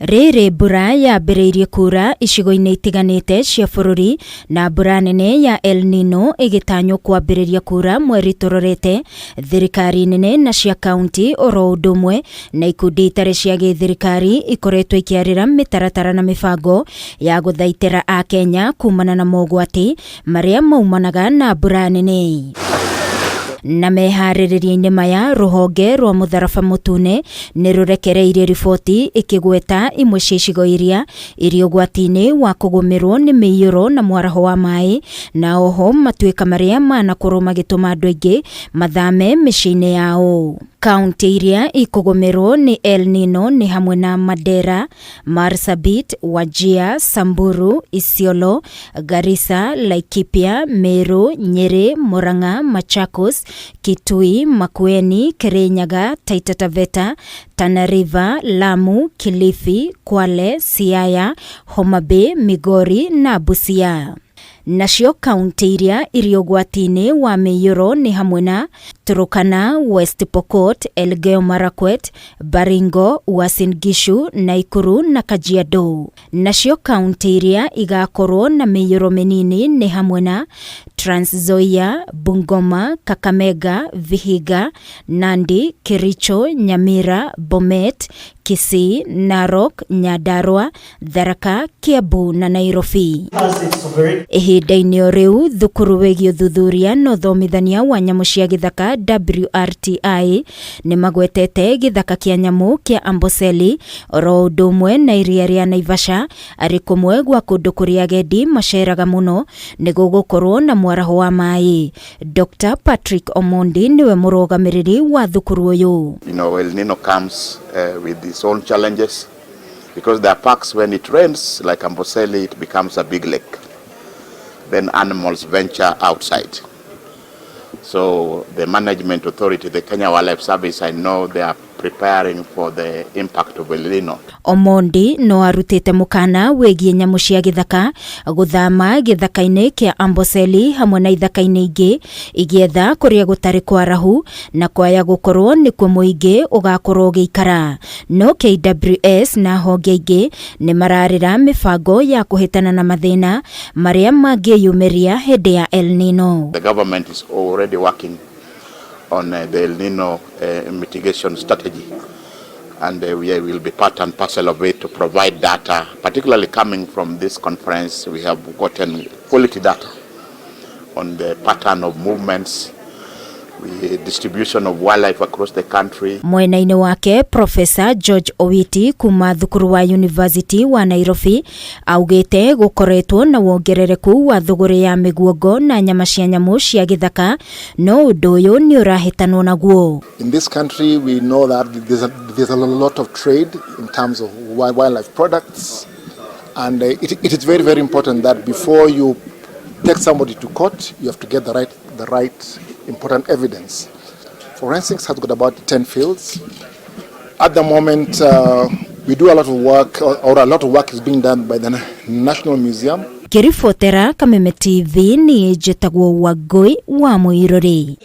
Rĩrĩ mbura yambĩrĩirie kura icigo-inĩ itiganĩte cia bũrũri na mbura nene ya El Nino ĩgĩtanywo kwambĩrĩria kura mweri tũrorete, thirikari nene na cia kaunti oro ũndũ ũmwe na ikundi itarĩ cia gĩthirikari ikoretwo ikĩarĩra mĩtaratara na mĩbango ya gũthaitĩra Akenya kumana na mogwati marĩa maumanaga na mbura nene. Na meharĩrĩria-inĩ maya, rũhonge rwa Mũtharaba Mũtune nĩ rũrekereirie riboti ĩkĩgweta imwe cia icigo iria irĩ ũgwati-inĩ wa kũgũmĩrwo nĩ mĩiyũro na mwaraho wa maĩ, na oho matuĩka marĩa manakorwo magĩtũma andũ aingĩ mathame mĩciĩ-inĩ yao. Kaunti iria ikũgũmĩrwo nĩ El Nino nĩ hamwe na Mandera, Marsabit, Wajir, Samburu, Isiolo, Garissa, Laikipia, Meru, Nyeri, Murang'a, Machakos, Kitui, Makueni, Kirinyaga, Taita Taveta, Tana River, Lamu, Kilifi, Kwale, Siaya, Homa Bay, Migori na Busia. Nacio kaunti iria irĩ ũgwati-inĩ wa mĩiyũro nĩ hamwe na Turkana, West Pokot, Elgeyo Marakwet, Baringo, Uasin Gishu, Nakuru na Kajiado. Nacio kaunti iria igakorwo na mĩiyũro mĩnini nĩ hamwe na Trans Nzoia, Bungoma, Kakamega, Vihiga, Nandi, Kericho, Nyamira, Bomet, Kisii, Narok, Nyandarua, Tharaka, Kiambu na Nairobi. Ihinda-inĩ o rĩu, thukuru wĩgiĩ ũthuthuria na ũthomithania wa nyamũ cia gĩthaka WRTI nĩ magwetete gĩthaka kĩa nyamũ kĩa Amboseli oro ũndũ ũmwe na iria rĩa Naivasha arĩ kũmwe gwa kũndũ kũrĩa agendi maceraga mũno nĩ gũgũkorwo na mwaraho wa maĩ. Dr Patrick Omondi nĩwe mũrũgamĩrĩri wa thukuru ũyũ. El Nino comes with its own challenges because there are parks when it rains, like Amboseli, it becomes a big lake. Then animals venture outside. So the management authority, the Kenya Wildlife Service, I know they are preparing for the impact of El Nino. Omondi no arutĩte mũkana wĩgiĩ nyamũ cia gĩthaka gũthama gĩthaka-inĩ kĩa Amboseli hamwe na ithaka-inĩ ingĩ igĩetha kũrĩa gũtarĩ kwarahu na kwaya gũkorwo nĩkuo mũingĩ ũgakorwo ũgĩikara. No KWS na honge ingĩ nĩ mararĩra mĩbango ya kũhĩtana na mathĩna marĩa mangĩyumĩria hĩndĩ ya El Nino. The government is already working on the El Nino mitigation strategy, and we will be part and parcel of it to provide data, particularly coming from this conference. We have gotten quality data on the pattern of movements, the distribution of wildlife across the country. Mwena-inĩ wake, Professor George Owiti kuma thukuru wa University wa Nairobi augĩte gũkoretwo na wongerereku wa thũgũrĩ ya mĩguongo na nyama cia nyamũ cia gĩthaka, no ũndũ ũyũ nĩ ũrahĩtanwo naguo. In this country, we know that there's a lot of trade in terms of wildlife products, and it is very, very important that before you take somebody to court, you have to get the right important evidence. Forensics has got about 10 fields. At the moment, we do a lot of work, or a lot of work is being done by the National Museum. Ngĩribotera Kameme TV, niĩ njĩtagwo Wangũi wa Mũirũrĩ.